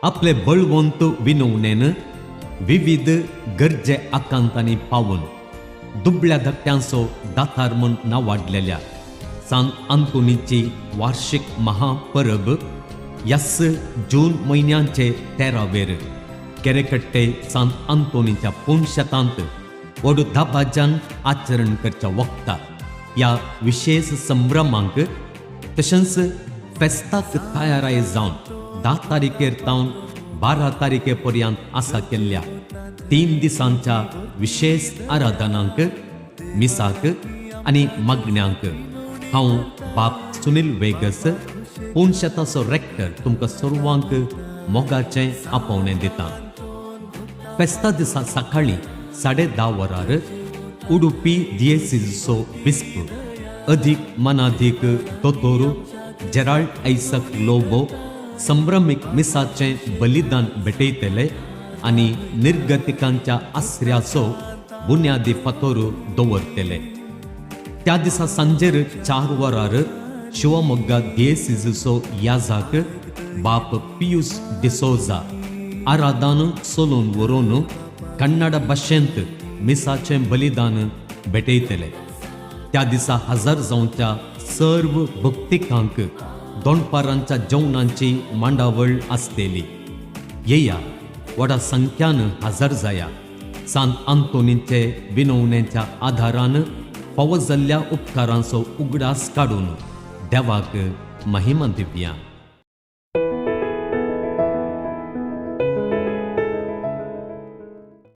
आपले बळवंत विनवणेन विविध गरजे आकांतांनी पावून दुबळ्या धाकट्यांचो दातार म्हूण नांवाडलेल्या सांत आंतोनीची वार्षिक महापरब ह्याच जून म्हयन्याचे 13वेर केरेकट्टे सांत आंतोनीच्या पुनशेतांत व्हड दबाज्यान आचरण करच्या वखता ह्या विशेश संभ्रमांक तशेंच फेस्ताक तयाराय जावन 10 तारखेर तावन 12 तारखे पर्यंत आसा केल्ल्या 3 दिसांच्या विशेश आराधनांक, मिसाक आनी मागण्यांक हांव बाप सुनील वेगस, पुनशेताचो रेक्टर, तुमकां सर्वांक मोगाचें आपोवणें दिता. फेस्ता दिसा सकाळीं 10:30 वरार उडुपी दियेसीचो बिस्प अधीक मनाधीक दोतोर जेराल्ड ऐसक लोबो संभ्रमीक मिसाचें बलिदान भेटयतले आनी निर्गतिकांच्या आसऱ्याचो बुन्यादी फातोर दवरतले. त्या दिसा सांजेर 4 वरार शिवमोग्गा दियेसीचो याजाक बाप पियूस डिसोजा आरादान चलून व्हरून कन्नड भाशेंत मिसाचें बलिदान भेटयतले. त्या दिसा हजर जावच्या सर्व भक्तिकांक दोनपारांच्या जेवणांची मांडावळ आसतली. येया, व्हडा संख्यान हजर जाया. सांत आंतोनीचे विनवणेच्या आदारान फावो जाल्ल्या उपकारांचो उगडास काडून देवाक महिमा दिवया.